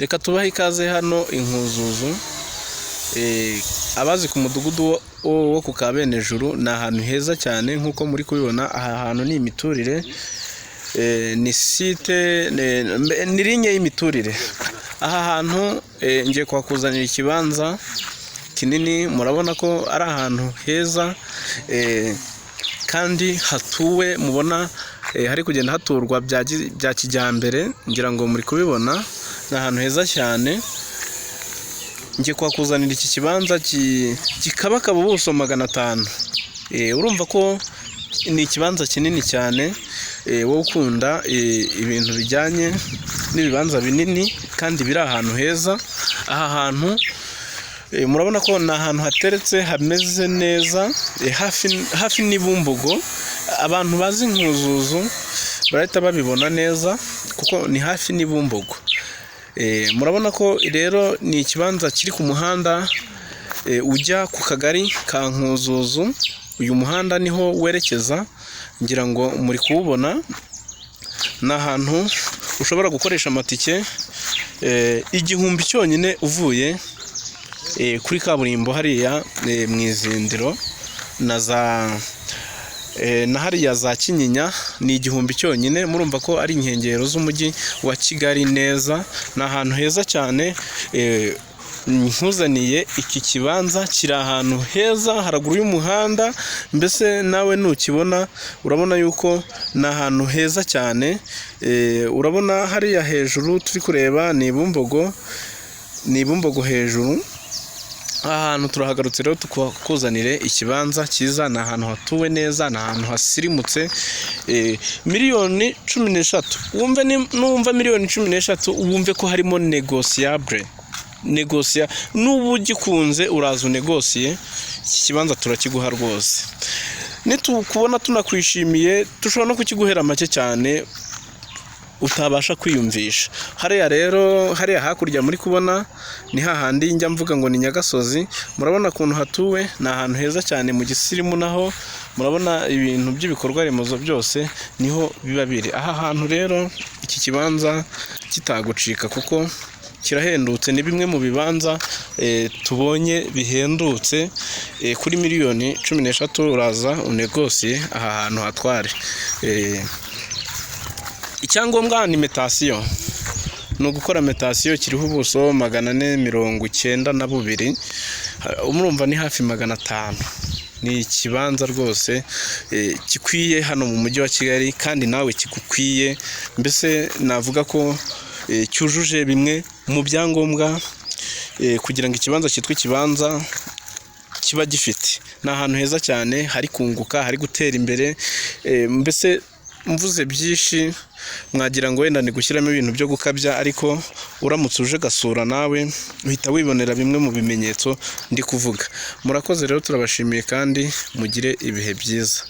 Reka tubahe ikaze hano Inkuzuzu. Abazi ku mudugudu wo ku Kabenejuru, ni ahantu heza cyane nk'uko muri kubibona. Aha hantu ni imiturire, ni site, ni ligne y'imiturire. Aha hantu ngiye kuhakuzanira ikibanza kinini. Murabona ko ari ahantu heza kandi hatuwe, mubona hari kugenda haturwa bya kijyambere. Ngira ngo muri kubibona, ni ahantu heza cyane. Ngiye kuhakuzanira iki kibanza gikabakaba ubuso 500. Urumva ko ni ikibanza kinini cyane. Wowe ukunda ibintu bijyanye n'ibibanza binini kandi biri ahantu heza, aha hantu murabona ko ni ahantu hateretse, hameze neza, hafi n'Ibumbogo. Abantu bazi Nkuzuzu barahita babibona neza kuko ni hafi n'Ibumbogo. Murabona ko rero ni ikibanza kiri ku muhanda ujya ku kagari ka Nkuzuzu. Uyu muhanda niho werekeza, ngira ngo muri kuwubona. Ni ahantu ushobora gukoresha amatike 1000 cyonyine uvuye kuri kaburimbo hariya mu Izindiro na za na hariya za Kinyinya, ni 1000 cyonyine. Murumva ko ari inkengero z'umujyi wa Kigali neza. Ni ahantu heza cyane. Nkuzaniye iki kibanza kiri ahantu heza haraguru y'umuhanda. Mbese nawe nukibona urabona yuko ni ahantu heza cyane. Urabona hariya hejuru turi kureba ni Ibumbogo, ni Ibumbogo hejuru. Aha hantu turahagarutse rero tukuzanire ikibanza cyiza. Ni ahantu hatuwe neza, ni ahantu hasirimutse. Miliyoni 13, wumve, numva miliyoni 13 wumve ko harimo négociable. Négocia, nuba ugikunze uraza unegosiye, iki kibanza turakiguha rwose. Nitukubona tunakwishimiye, dushobora no kukiguhera make cyane utabasha kwiyumvisha. Hariya rero, hariya hakurya muri kubona ni hahandi njya mvuga ngo ni Nyagasozi. Murabona ukuntu hatuwe, ni ahantu heza cyane mu gisirimu. Naho murabona ibintu by'ibikorwa remezo byose niho biba biri. Aha hantu rero iki kibanza kitagucika kuko kirahendutse. Ni bimwe mu bibanza tubonye bihendutse kuri miliyoni 13. Uraza unegosiye aha hantu hatware. Icyangombwa ni mutation, ni ugukora mutation. Kiriho ubuso 492, murumva ni hafi 500. Ni ikibanza rwose gikwiye hano mu mujyi wa Kigali kandi nawe kigukwiye. Mbese navuga ko cyujuje bimwe mu byangombwa kugira ngo ikibanza cyitwe ikibanza kiba gifite. Ni ahantu heza cyane hari kunguka, hari gutera imbere. Mbese mvuze byinshi mwagira ngo wenda ni gushyiramo ibintu byo gukabya, ariko uramutse uje gasura nawe uhita wibonera bimwe mu bimenyetso ndi kuvuga. Murakoze rero, turabashimiye kandi mugire ibihe byiza.